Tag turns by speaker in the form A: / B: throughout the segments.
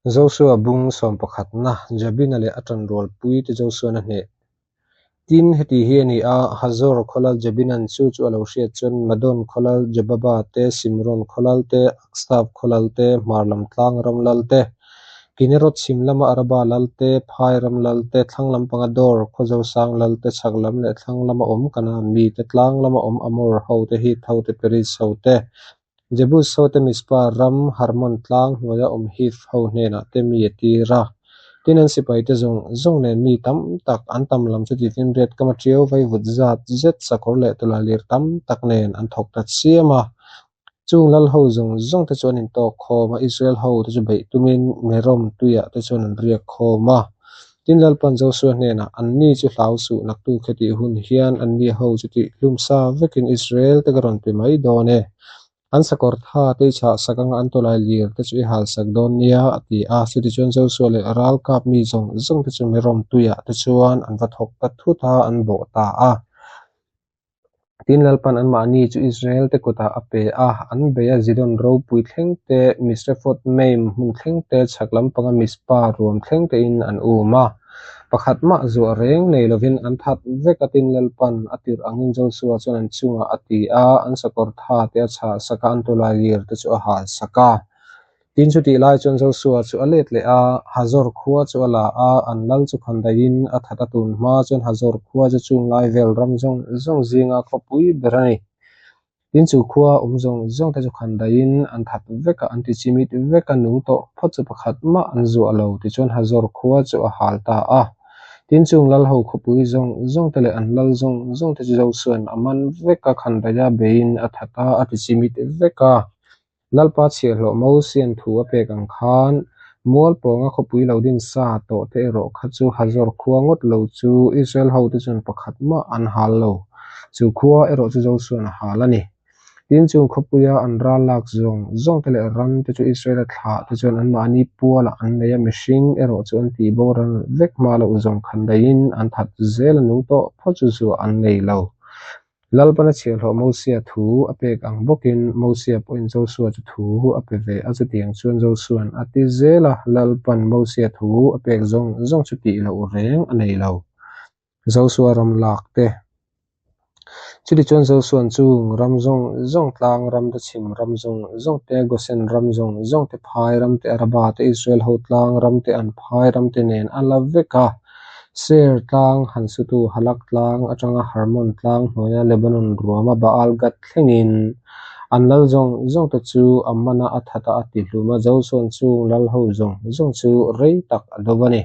A: Josua bung sawmpakhatna, Jabina leh a ṭanrualpuite Josuan a hneh. Tin, heti hi a ni a, Hazor khawlal Jabinan chu chu a lo hriat chuan Madon khawlal Jobaba te, Simron khawlal te, Aksaf khawlal te, hmar lam tlang ram lal te, Kinerot chhim lama Araba lal te, Phai ram lal te, thlang lampanga Dor khaw Zosang lal te, chhak lam leh thlang lama awm Kanaan mite, tlang lama awm Amor ho te, Hit ho te, Periz ho te, Jebus ho te Mizpa ram Harmon tlang hnuaia awm Hiv ho hnenah te mi a tir a. Tin, an sipaite zawng zawng nen mi tam tak an tam lam chu tifinriat kama ṭiau vaivut zat zet sakawr leh tawlailir tam tak nen an thawk ta chiam a. Chung lal ho zawng zawng te chu an intawk khawm a, Israel ho te chu beih tumin Merom tuiah te chuan an riak khawm a. Tin, Lalpan Josua hnenah, Anni chu hlau suh, naktuk hetih hun hian anni ho chu tih hlum sa vekin Israel te ka rawn pe mai dawn e. An sakawr tha te i chhah sak anga an tawlai lir te chu i hal sak dawn nia, a ti a. Chutichuan Josua leh ralkap mi zawng zawng te chu Merom tuiah te chuan an va thawk ta thut a, an bawh ta a. Tin, Lalpan anmahni chu Israel te kutah a pe a, an bei a Zidon ropui thleng te, Misrefoth Maim hmun thleng te, chhak lampanga Mizpa ruam thleng tein an um a. Pakhat mah zuah reng nei lovin an that vek a, tin Lalpan a tirh angin Josua chuan an chungah a ti a, an sakawr tha te a chhah sak a, an tawlai lir te chu a hal sak a. Tin, chutih lai chuan Josua chu a let leh a, Hazor khua chu a la a, an lal chu khandaiin a that a tun hma chuan Hazor khua chu chung lai vel ram zawng zawng zinga khawpui ber a ni. Tin, chu khua awm zawng zawng te chu khandaiin an that vek a, an ti chimit vek a, nung tawh phawt chu pakhat mah an zuah lo, tichuan Hazor khua chu a hal ta a. Tin, chung lal ho khawpui zawng zawng te leh an lal zawng zawng te chu Josua'n a man vek a, khandaia beiin a that a, a ti chimit vek a. Lalpa chhiahhlawh Mosian thu a pek ang khan, Mualpawnga khawpui lo din sa tawh te erawh kha chu Hazor khua ngawt lo chu Israel hote chuan pakhat mah an hal lo. Chu khua erawh chu Josuan a hal a ni. Tin, chung khawpuia an ral lak zawng zawng te leh ram te chu Israela thlah te chuan anmahni pualah an nei a, mihring erawh chu an tih boral vek hma loh zawng khan daihin an that zel a nung tawh phawt chu zuah an nei lo. Lalpana chhiahhlawh Mosia thu a pek ang bawkin Mosia pawhin Josua chu thu a pe ve a, chutiang chuan Josua'n a ti zel a, Lalpan Mosia thu a pek zawng zawng chu tih loh reng a nei lo. Josua ram lak te. Chutichuan Josua'n chung ram zawng zawng, tlang ram te, chhim ram zawng zawng te, Gosen ram zawng zawng te, phai ram te, Araba te, Israel ho tlang ram te, an phai ram te nen a la vek a. Seir tlang han sutu Halak tlang atanga Hermon tlang hnuaia Lebanon ruama Baal Gad thlengin an lal zawng zawng te chu a mana a that a, a ti hlum a, Josuan chung lal ho zawng zawng chu rei tak a do a ni.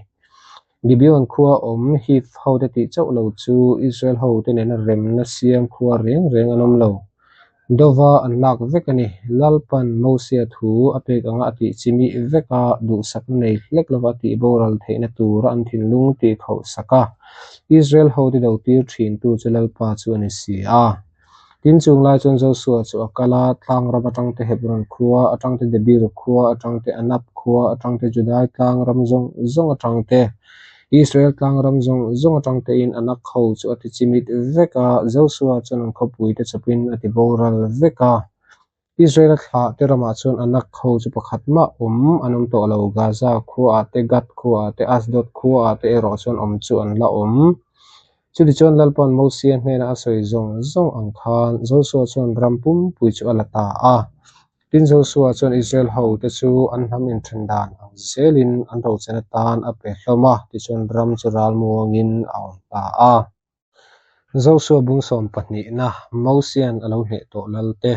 A: Gibeon khua awm Hiv hote tih chauh lo chu Israel hote nena remna siam khua reng reng an awm lo. Dova an lak vek a ni. Lalpan Mosia thu a pek anga a tih chimih vek a, duhsakna nei hlek lova a tih boral theihna tura an thinlung tih khauh sak a, Israel hote do tir thintu chu Lalpa chu a ni si a. Tin, chung lai chuan Josua chu a kal a, tlang ram atang te Hebron khua atang te Debir khua atang te Anab khua atang te Judai tlang ram zawng zawng atang te Israel tlang ram zawng zawng atang tein a nak ho chu a ti chimit vek a, Josua chuan an khawpui te chawpin a ti boral vek a. Israel-a thlah te ramah chuan a nak ho chu pakhat mah awm an awm tawh lo, Gaza khuaah te, Gath khuaah te, Ashdod khuaah te erawh chuan awm chu an la awm. Chutichuan Lalpa'n Mosia hnena a sawi zawng zawng ang khan Josua chuan ram pumpui chu a la ta a. Tin, Josua chuan Israel hote chu an hnam inthen dan ang zelin an rochen atan a pe hlawm a, tichuan ram chu ral muangin a awm ta a. Josua bung sawm pahnihna, Mosia'n a lo hneh tawh lalte.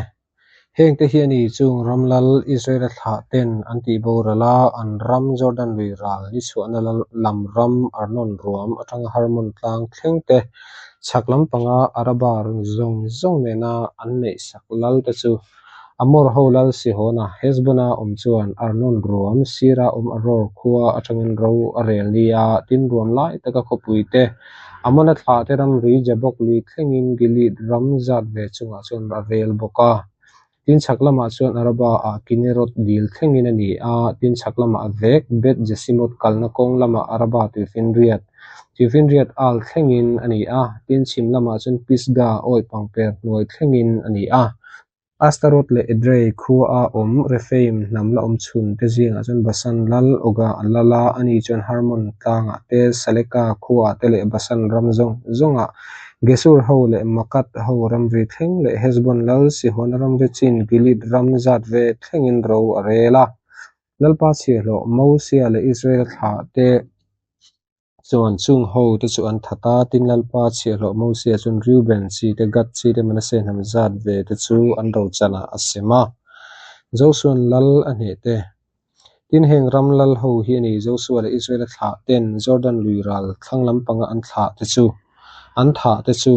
A: Hengte hi a ni, chung ram lal Israela thlah ten an tih boral a, an ram Jordan lui ral ni chhuahna lam ram Arnon ruam atanga Hermon tlang thleng te, chhak lampanga Araba run zawng zawng nena an neihsak lal te chu Amor ho lal Sihona, Heshbona awm chuan Arnon ruam sira awm Aror khua atangin ro a rel nia, tin ruam lai taka khawpui te, Amona thlah te ramri Jabok lui thlengin Gilead ram zat ve chungah chuan a rel bawk a. Tin chhak lamah chuan Araba ah Kinerot dil thlengin a ni a, tin chhak lamah vek Beth Jesimoth kalna kawng lamah Araba tuifinriat, tuifinriat al thlengin a ni a, tin chhim lamah chuan Pisgah awi pangper hnuai thlengin a ni a. Astaroth leh Edrei khuaa awm Rephaim hnam la awm chhun te zingah chuan Basan lal Oga a lal a, ani chuan Hermon tlangah te, Saleka khuaah te leh Basan ram zawng zawngah Gesur ho leh Makath ho ramri thleng leh Heshbon lal Sihona ramri chin Gilead ram zat ve thlengin ro a rel a. Lalpa chhiahhlawh Mosia leh Israela thlah te chuan chung ho te chu an that a, tin Lalpa chhiahhlawh Mosia chuan Reuben chi te, Gad chi te, Manasseh hnam zat ve te chu an rochanah a sem a. Josua'n lal a hneh te. Tin heng ram lal ho hi a ni, Josua leh Israela thlah ten Jordan lui ral thlang lampanga an thlah te chu, an thah te chu,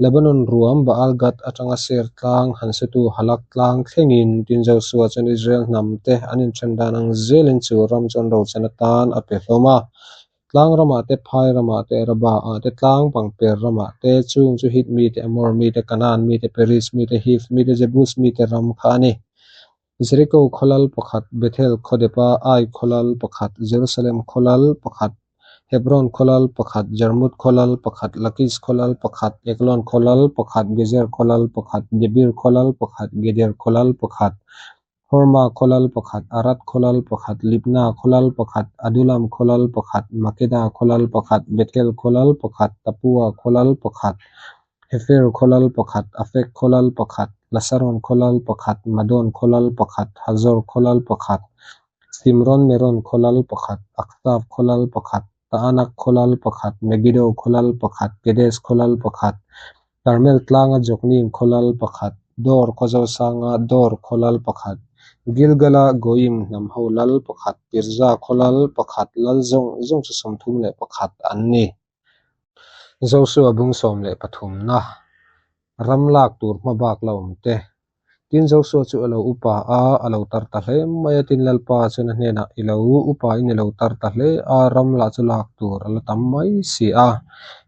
A: Lebanon ruam Baal Gad atanga Seir tlang han sutu Halak tlang thlengin, tin Josua chuan Israel hnam te an inthen dan ang zelin chu ram chu an rochan atan a pe hlawm a. Tlang ramah te, phai ramah te, Araba ah te, tlang pangper ramah te, chung chu Hit mite, Amor mite, Kanaan mite, Periz mite, Hiv mite, Jebus mite ram kha a ni. Jeriko khaw lal pakhat, Bethel khaw depa Ai khaw lal pakhat, Jerusalem khaw lal pakhat, Hebron khaw lal pakhat, Jarmuth khaw lal pakhat, Lakis khaw lal pakhat, Eglon khaw lal pakhat, Gezer khaw lal pakhat, Debir khaw lal pakhat, Geder khaw lal pakhat, Horma khaw lal pakhat, Arad khaw lal pakhat, Libna khaw lal pakhat, Adulam khaw lal pakhat, Makeda khaw lal pakhat, Bethel khaw lal pakhat, Tapua khaw lal pakhat, Hefer khaw lal pakhat, Afek khaw lal pakhat, Lasaron khaw lal pakhat, Madon khaw lal pakhat, Hazor khaw lal pakhat, Simron Meron khaw lal pakhat, Aksaf khaw lal pakhat, Taanak khaw lal pakhat, Megiddo khaw lal pakhat, Kedes khaw lal pakhat, Karmel tlanga Jokneam khaw lal pakhat, Dor khaw Zosanga Dor khaw lal pakhat, Gilgala Goim hnam ho lal pakhat, Tirza khaw lal pakhat lal zawng zawng chu 31 an ni. Josua bung 13na ram lak tur hma bak la awm te. Tin Josua chu a lo upa a, a lo tar ta hle mai a, tin Lalpa chuan a hnenah i lo upa in i lo tar ta hle a, ram lah chu lak tur a la tam mai si a.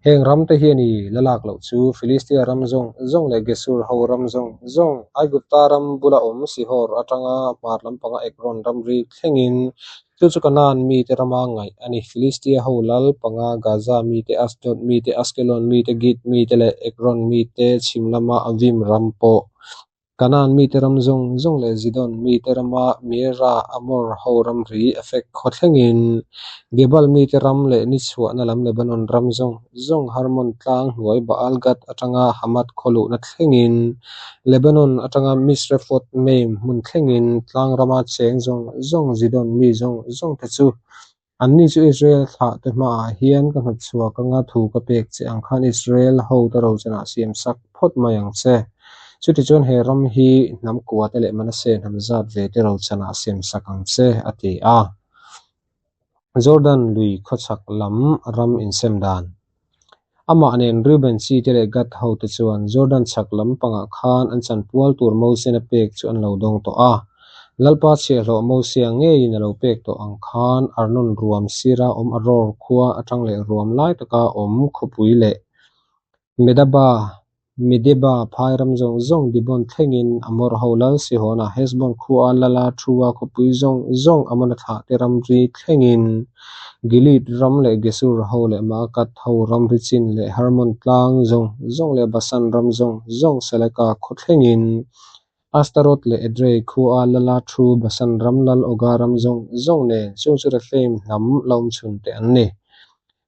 A: Heng ram te hian i la lak loh chu Filistia ram zawng zawng leh Gesur ho ram zawng zawng, Aigupta ram bula awm Sihor atanga hmar lampanga Ekron ramri thlengin Chu chu Kanaan mite rama ngaih a ni. Filistia ho lal panga Gaza mite, Ashdod mite, Askelon mite, Git mite leh Ekron mite chhim lama Avim ram pawh. Kanaan mite ram zawng zawng leh Zidon mite rama Meara, Amor ho ramri Afek khaw thlengin, Gebal mite ram leh ni chhuahna lam Lebanon ram zawng zawng Hermon tlang hnuai Baal Gad atanga Hamath khaw luhna thlengin, Lebanon atanga Misrefoth Maim hmun thlengin tlang rama cheng zawng zawng Zidon mi zawng zawng te chu anni chu Israel thlah te hmaah hian ka hnawt chhuak anga thu ka pek che ang khan Israel ho te rochanah siam sak phawt mai ang che. Chutichuan he ram hi hnam kua te leh Manasseh hnam zat ve te rochanah siam sak ang che, a ti a. Jordan lui khawchhak lam ram insem dan. Amah nen Reuben chi te leh Gad ho te chuan Jordan chhak lam pangah khan an chanpual tur Mosian a pek chu an lo dawng tawh a. Lalpa chhiahhlawh Mosia ngeiin a lo pek tawh ang khan Arnon ruam sira awm Aror khua atang leh ruam lai taka awm khawpui leh Medaba Medeba phai ram zawng zawng Dibon thlengin Amor ho lal Sihona Heshbon khua lala Thua khawpui zawng zawng Amona thlah te ramri thlengin Gilead ram leh Gesur ho leh Maakath ho ramri chin leh Hermon tlang zawng zawng leh Basan ram zawng zawng Saleka khaw thlengin Astaroth leh Edrei khua lala Thu Basan ram lal Oga ram zawng zawng nen chung chu Rephaim hnam la awm chhun te an ni.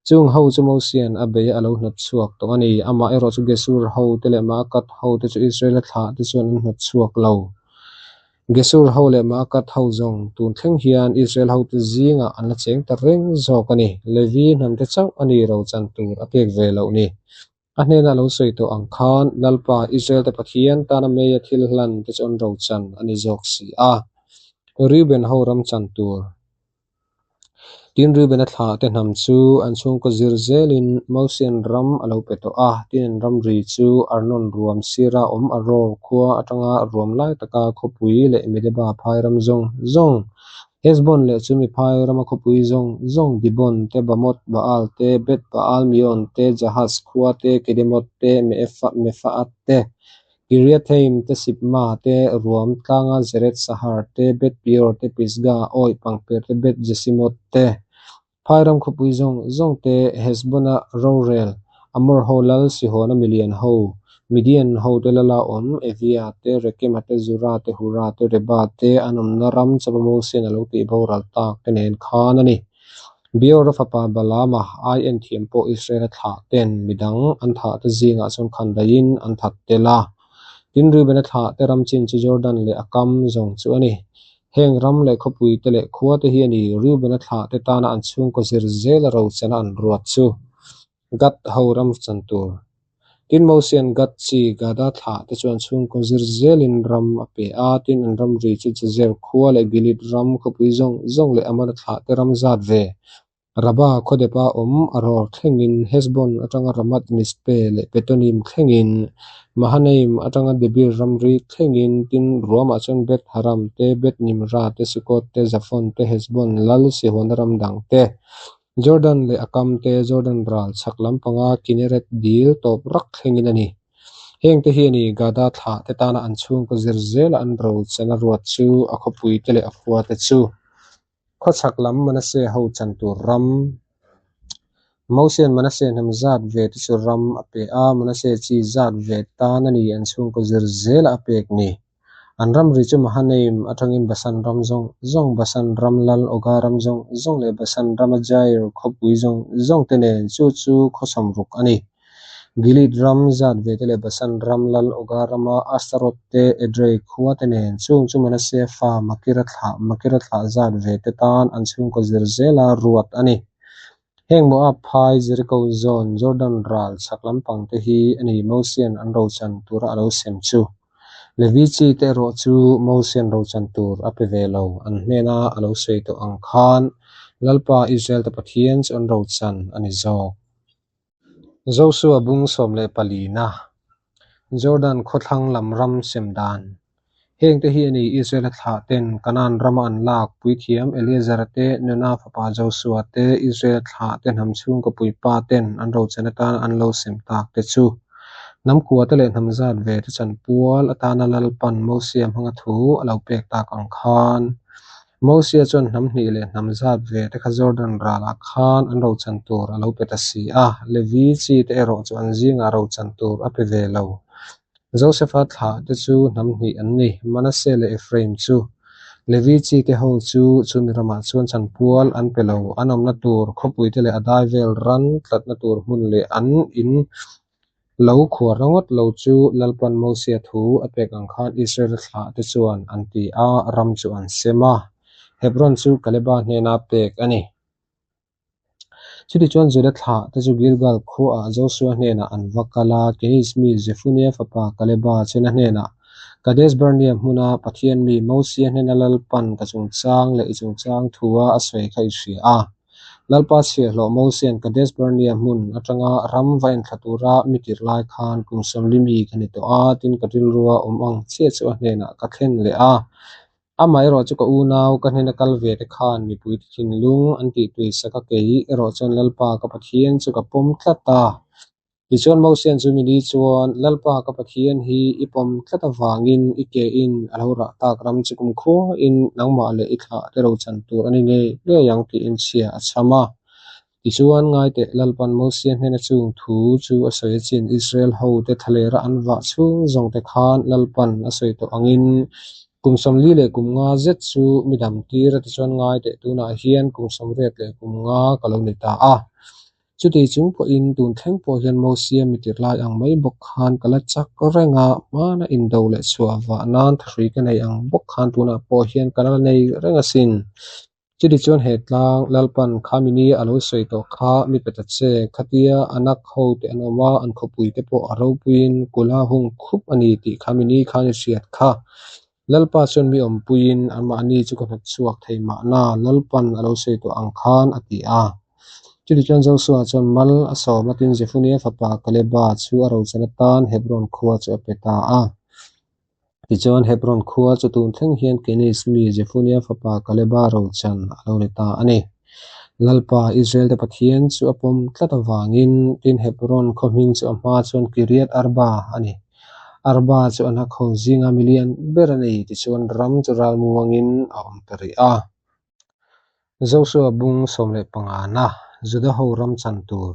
A: Chung ho chu Mosia'n a bei a lo hnawt chhuak tawh a ni. Amah erawh chu Gesur ho te leh Maakath ho te chu Israela thlah te chuan an hnawt chhuak lo. Gesur ho leh Maakath ho zawng tun thleng hian Israel ho te zingah an la cheng ta reng zawk a ni. Levi hnam te chauh a ni ro chan tur a pek ve loh ni. A hnenah lo sawi tawh ang khan Lalpa Israel te Pathian tana meia thil hlan te chu an ro chan a ni zawk si a. Reuben ho ram chan tur. Tin, Reuben-a thlah te hnam chu an chhungkaw zir zelin Mosian ram a lo pe tawh a, tin an ramri chu Arnon ruam sira awm Aror khua atanga ruam lai taka khawpui leh Medeba phai ram zawng zawng, Heshbon leh chumi phai rama khawpui zawng zawng, Dibon te, Bamoth Baal te, Beth Baal Meon te, Jahaz khua te, Kedemoth te, Mefaat te, Kiriathaim te, Sibma te, ruam tlanga Zeret Sahar te, Beth Peor te, Pisga, awih pangper te, Beth Jesimoth te, Phairam khawpui zawng zawng te, Heshbona rorel, Amor ho lal Sihona milian ho, Midian hote lala awm Evia te, Rekema te, Zura te, Hura te, Reba te an awmna ram chauha Mosian a lo tih boral tak te nen khan a ni. Beora fapa Balaama ai en thiam pawh Israela thlah ten midang an thah te zingah chuan khan daihin an that tel a. Tin, Reubena thlah te ram chin chu Jordan leh a kam zawng chu a ni. Heng ram leh khawpui te leh khua te hi a ni Reubena thlah te tana an chhungkaw zir zela rochana an ruat chu. Gad ho ram chan tur. Tin, Mosian Gad chi Gada thlah te chuan chhungkaw zir zelin ram a pe a, tin an ramri chu Jazer khua leh Gilead ram khawpui zawng zawng leh Amona thlah te ram zat ve. Raba khawdepa awm Aroer thlengin, Heshbon atanga Ramath Mizpe leh Betonim thlengin, Mahanaim atanga Debir ramri thlengin, tin ruamah chuan Beth Haram te, Beth Nimra te, Sukkot te, Zaphon te, Heshbon lal Sihona ram dang te, Jordan leh a kam te, Jordan ral chhak lampanga Kinnereth dil tawp rak thlengin a ni. Hengte hi a ni, Gada thlah te tana an chhungkaw zir zela an rochana ruat chu a khawpui te leh a khua te chu. Khawchhak lam Manasseh ho chan tur ram. Mosian Manasseh hnam zat ve te chu ram a pe a, Manasseh chi zat ve tan a ni an chhungkaw zir zela a pek ni. An ramri chu Mahanaim atangin Basan ram zawng zawng, Basan ram lal Oga ram zawng zawng leh Basan rama Jair khawpui zawng zawng te nen chu chu khawsawm ruk a ni. Gilead ram zat ve te leh Basan ram lal Oga rama Ashtaroth te, Edrei khua te nen chung chu Manasseh fa Makira thlah Makira thlah zat ve te tan an chhungkaw zir zela ruat a ni. Heng Moab phai Jericho zawn Jordan ral chhak lampang te hi a ni Mosian an rochan tura a lo sem chu. Levi chi te erawh chu Mosian rochan tur a pe ve lo, an hnena a lo sawi tawh ang khan Lalpa Israel te Pathian chu an rochan a ni zawk. Josua bung 14na, Jordan khawthlang lam ram sem dan. Hengte hi a ni Israela thlah ten Kanaan rama an lak puithiam Eleazara te, Nuna fapa Josua te, Israela thlah te hnam chhungkaw puipa ten an rochan atana an lo sem tak te chu. Hnam kua te leh hnam zat ve te chanpual atana Lalpan Mosia hmanga thu a lo pek tak ang khan Mosia chuan hnam hnih leh hnam zat ve te kha Jordan ralah khan an rochan tur a lo pe ta si a, Levi chi te erawh chu an zingah rochan tur a pe ve lo. Josefa thlah te chu hnam hnih an ni, Manasseh leh Ephraim chu. Levi chi te ho chu chumi ramah chuan chanpual an pe lo, an awmna tur khawpui te leh a dai vel ran tlatna tur hmun leh an in Lo khuarna ngawt lo chu Lalpan Mosia thu a pek ang khan Israel thlah te chuan an ti a, ram chu an sem a. Hebron chu Kaleba hnena pek a ni. Chutichuan Juda thlah te chu Gilgal khuaah Josua hnenah an va kal a, Keniz mi Jefunea fapa Kaleba chuan a hnenah, Kadesh Barnea hmuna Pathian mi Mosia hnena Lalpan ka chungchang leh i chungchang thua a sawi kha i hria a. Lalpa chhiahhlawh Mosian Kadesh Barnea hmun atanga ram va enthla tura mi tirh lai khan kum sawmli mi ka ni tawh a, tin ka rilrua awm ang chiah chu a hnenah ka thlen leh a. Amaherawh chu ka unau ka hnena kal ve te khan mipui te thinlung an tihtuisak a kei erawh chuan Lalpa ka Pathian chu ka pawm tlat a. Tichuan Mosian chu mini chuan, Lalpa ka Pathian hi i pawm tlat avangin i ke in a lo rah tak ram chu kumkhuain nangmah leh i thlah te rochan tur a ni ngei ngei ang tiin chhia a chham a. Tichuan ngaiteh Lalpan Mosia hnena chung thu chu a sawi a chin Israel ho te thlalera an vah chhung zawng te khan Lalpan a sawi tawh angin kum 40 leh kum nga zet chu mi dam tir a tichuan ngaiteh tunah hian kum 80 leh kum nga ka lo ni ta a. Chuti chung pawhin tun thleng pawh hian Mosia mi tirh lai ang mai bawk khan ka la chak reng a, hmana indo leh chhuah vah nan thahrui ka nei ang bawk khan tunah pawh hian ka la nei reng asin. Chuti chuan he tlang Lalpan khami ni a lo sawi tawh kha mi pe ta che, khatia Anak ho te an awm a, an khawpui te pawh a ropuiin kula hung khup a ni tih khami ni khan i hriat kha. Lalpa chuan mi awmpuiin anmahni chu ka hnawt chhuak thei mahna Lalpan a lo sawi tawh ang khan a ti a. Chutichuan Josua chuan mal a sawm a, tin Jefunia fapa Kaleba chu a rochan atan Hebron khua chu a pe ta a. Tichuan Hebron khua chu tun thleng hian Keniz mi Jefunia fapa Kaleba rochan a lo ni ta a ni. Lalpa Israel te Pathian chu a pawm tlat avangin tin Hebron khaw hming chu a hma chuan Kiriath Arba a ni. Arba chu an hakho zinga milian ber a ni tichuan ram chu ralmuangin a awm ta rih a. Josua bung 15na, Juda ho ram chan tur.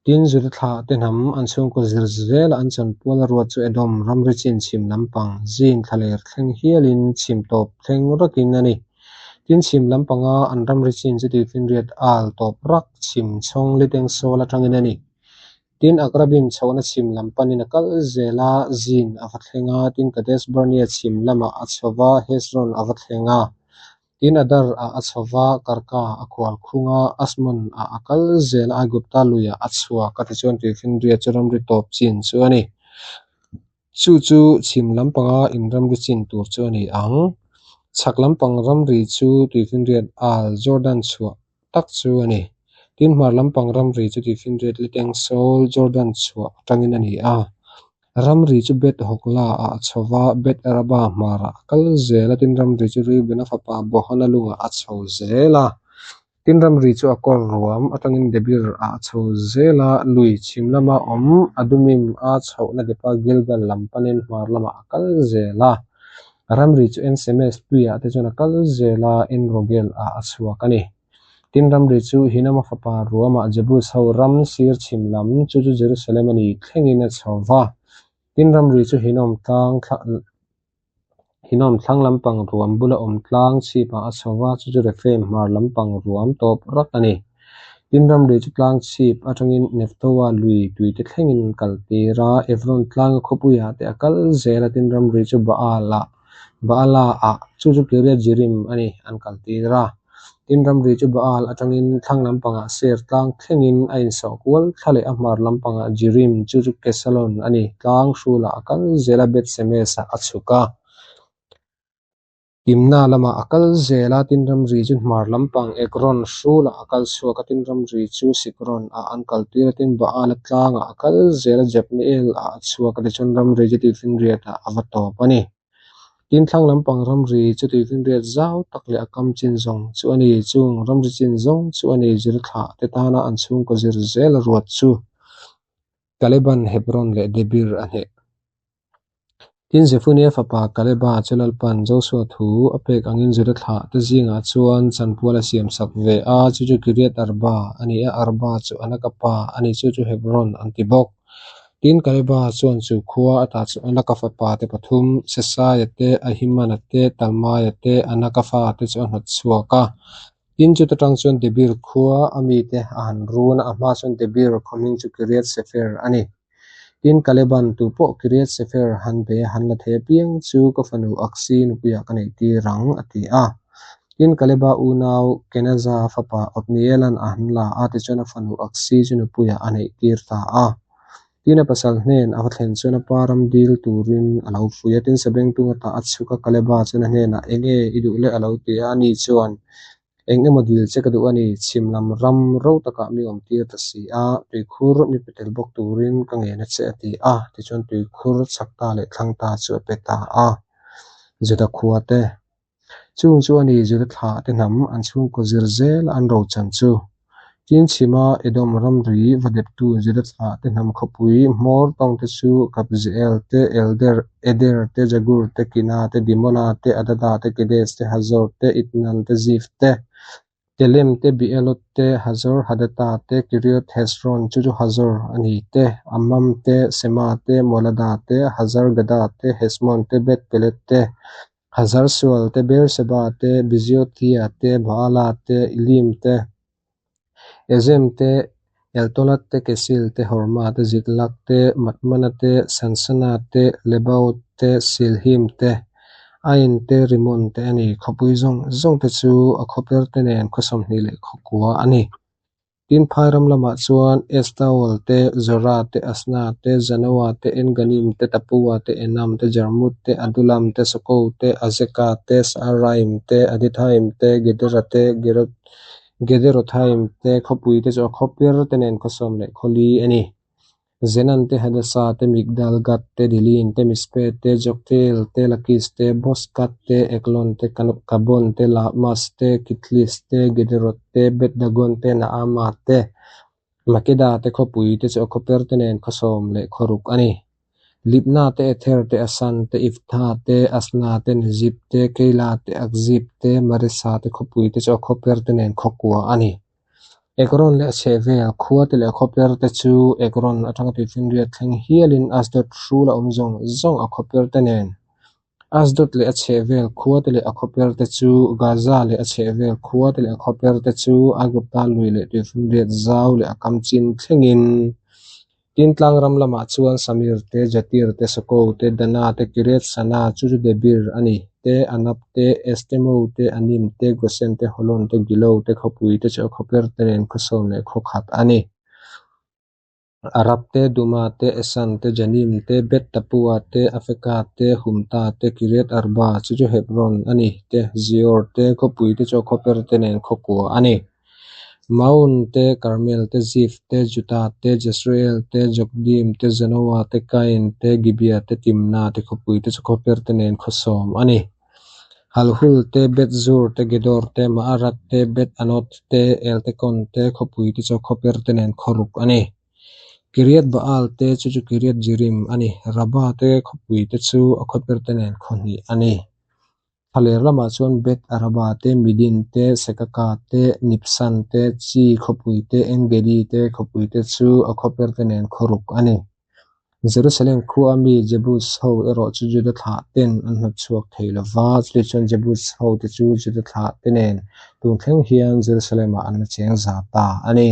A: Tin, Juda thlah te hnam an chhungkaw zir zela an chanpual a ruat chu Edom ramri chin chhim lampang zin thlaler thleng hialin chhim tawp thleng rakin a ni. Tin, chhim lampanga an ramri chin chu tuifinriat al tawp rak chhim chhawng liteng sawl atangin a ni. Tin, Akrabim chhohna chhim lam panin a kal zel a, Zin a va thleng a, tin Kadesh Barnea chhim lamah a chho va, Hezron a va thleng a. Tin, Adar ah a chho va, Karka a khual khung a, Asmon ah a kal zel a, Aigupta luiah a chhuak a, tichuan tuifinriat chu ramri tawp chin chu a ni. Chu chu chhim lampanga in ramri chin tur chu a ni ang. Chhak lampang ramri chu tuifinriat al Jordan chhuah tak chu a ni. Tin, hmar lampang ramri chu tuifinriat liteng Saul Jordan chhuah atangin a ni a. Ramri chu Beth Hogla ah a chho va, Beth Araba hmarah a kal zel a, tin ramri chu Reubena fapa Bohana lungah a chho zel a. Tin ramri chu Akor ruam atangin Debir ah a chho zel a, lui chhim lama awm Adumim a chhohna depa Gilgal lam panin hmar lamah a kal zel a. Ramri chu En Semes tuiah te chuan a kal zel a, En Rogel ah a chhuak a ni. Tin ramri chu Hinama fapa ruamah Jebus ho ram sir chhim lam, chu chu Jerusalem a ni thlengin a chho va. Tin ramri chu Hinom tlang Hinom thlang lampang ruam bula awm tlang chhipah a chho va, chu chu Rephaim hmar lampang ruam tawp rak a ni. Tin ramri chu tlang chhip atangin Nephtoa lui tuite thlengin an kal tir a, Evron tlanga khawpuiah te a kal zel a, tin ramri chu Baal-ah Baala ah, chu chu Kiriath Jearim a ni, an kal tir a. Tin, ramri chu Baal atangin thlang lampangah Seir tlang thlengin a insawh kual thla leh a hmar lampangah Jearim, chu chu Kesalon a ni, tlang hrulah a kal zel a, Beth Semes ah a chhuk a. Timna lamah a kal zel a, tin ramri chu hmar lampang Ekron hrulah a kal chhuak a, tin ramri chu Sikron ah an kal tir a, tin Baala tlangah a kal zel a, Jabneel ah a chhuak a, tichuan ramri chu tuifinriat ah a va tawp a ni. Tin thlang lampang ramri chu tuifinriat zau tak leh a kam chin zawng chu a ni, chung ramri chin zawng chu a ni, zir thlah te tana an chhungkaw zir zel a ruat chu Kaleban Hebron leh Debir a hneh. Tin, Zefunia fapa Kaleba chu Lalpan Josua thu a pek angin Juda thlah te zingah chuan chanpual a siamsak ve a, chu chu Kiriath Arba a ni a, Arba chu Anaka pa a ni, chu chu Hebron an ti bawk. Tin, Kaleba chuan chu khua ata chu Anaka fapa te pathum, Sesaia te, Ahimana te, Talmaia te, Anaka fa te chu a hnawt chhuak a. Tin, chuta tang chuan Debir khua a mite a han run a, a hma chuan Debir khaw hming chu Kiriath Sefer a ni. Tin, Kaleban tu pawh Kiriath Sefer han be han la thei apiang chu ka fanu Aksi nupuiah ka neih tir ang, a ti a. Tin, Kaleba unau Kenaza fapa Othnielan a han la a, tichuan a fanu Aksi chu nupuiah a neih tir ta a. Tin, a pasal hnen a va thlen chuan a pa ram dil turin a lo fuih a. Tin, Sabengtung ata a chhuk a, Kaleba chuan a hnenah, Enge i duh le? a lo ti a. Ani chuan, Eng emaw dil che ka duh a ni, chhim lam ram ro takah mi awm tir ta si a, tuikhur mi pe tel bawk turin ka ngen a che a ti a, tichuan tuikhur chhak ta leh thlang ta chu a pe ta a. Juda khua te. Chung chu a ni Juda thlah te hnam an chhungkaw zir zel a an rochan chu. Tin chhima Edom ramri va deptu Juda thlah te hnam khawpui hmawr tawng te chu Kabzeel te, Elder, Eder te, Jagur te, Kina te, Dimona te, Adada te, Kedes te, Hazor te, Itnan te, Zif te, Telem te, Beeloth te, Hazor Hadata te, Kiriot Hezron chu chu Hazor a ni te, Amam te, Sema te, Molada te, Hazar Gada te, Hesmon te, Beth Pelet te, Hazar Sual te, Beerseba te, Biziothia te, Baala te, Ilim te, Ezem te, Eltolat te, Kesil te, Horma te, Ziklag te, Matmana te, Sansana te, Lebaoth te, Silhim te, Ain te, Rimon te a ni. Khawpui zawng zawng te chu a khawper te nen khaw 20 leh khawkua a ni. Tin, phai ram lamah chuan Estaol te, Zora te, Asna te, Zanoa te, Enganim te, Tapua te, Enam te, Jarmut te, Adulam te, Soko te, Azeka te, Saaraim te, Adithaim te, Gedera te, Gederothaim te khawpui te chu a khawpir te nen khaw 10 leh khaw li a ni. Zenan te, Hadasa te, Migdal Gad te, Dilin te, Mispe te, Joktheel te, Lakis te, Boskat te, Eglon te, Kabon te, Lahmas te, Kitlis te, Gederot te, Beth Dagon te, Naama te, Makeda te khawpui te chu a khawper te nen khaw 10 leh khaw ruk a ni. Libna te, Ether te, Asan te, Iftha te, Asna te, Nezib te, Keila te, Akzib te, Maresa te khawpui te chu a khawper te nen khaw kua a ni. Ekron leh a chhehvel khuate leh a khawperte chu Ekron atanga tuifinriat thleng hialin Asdod hrul a awm zawng zawng a khawperte nen. Asdod leh a chhehvel khuate leh a khawperte chu, Gaza leh a chhehvel khuate leh a khawperte chu, Aigupta lui leh tuifinriat zau leh a kam chin thlengin. Tin, tlang ram lamah chuan Samir te, Jatir te, Soko te, Dana te, Kiriath Sana, chu chu Debir a ni, te, Anab te, Estemo te, Anim te, Gosen te, Holon te, Gilo te, khawpui te chu a khawperte nen khawsawm leh khawkhat a ni. Arab te, Duma te, Esan te, Janim te, Beth Tapua te, Afeka te, Humta te, Kiriath Arba, chu chu Hebron a ni, te, Zior te, khawpui te chu a khawperte nen khawkua a ni. Maon te, Karmel te, Zif te, Juta te, Jezreel te, Jokdeam te, Zanoa te, Kain te, Gibea te, Timna te, khawpui te chu khawperte nen khawsawm a ni. Halhul te, Beth Zur te, Gedor te, Maarat te, Beth Anoth te, Eltekon te, khawpui te chu khawperte nen khawruk a ni. Kiriath Baal te chu chu Kiriath Jearim a ni. Rabba te khawpui te chu a khawperte nen khawhnih a ni. Thlaler lamah chuan Beth Araba te, Midin te, Sekaka te, Nibsan te, Chi khawpui te, En-Gedi te khawpui te chu a khawperte nen khawruk a ni. Jerusalem khua mi Jebus ho erawh chu Juda thlah ten an hnawt chhuak thei lo va, chutichuan Jebus ho te chu Juda thlah te nen tun thleng hian Jerusalem ah an la cheng za ta a ni.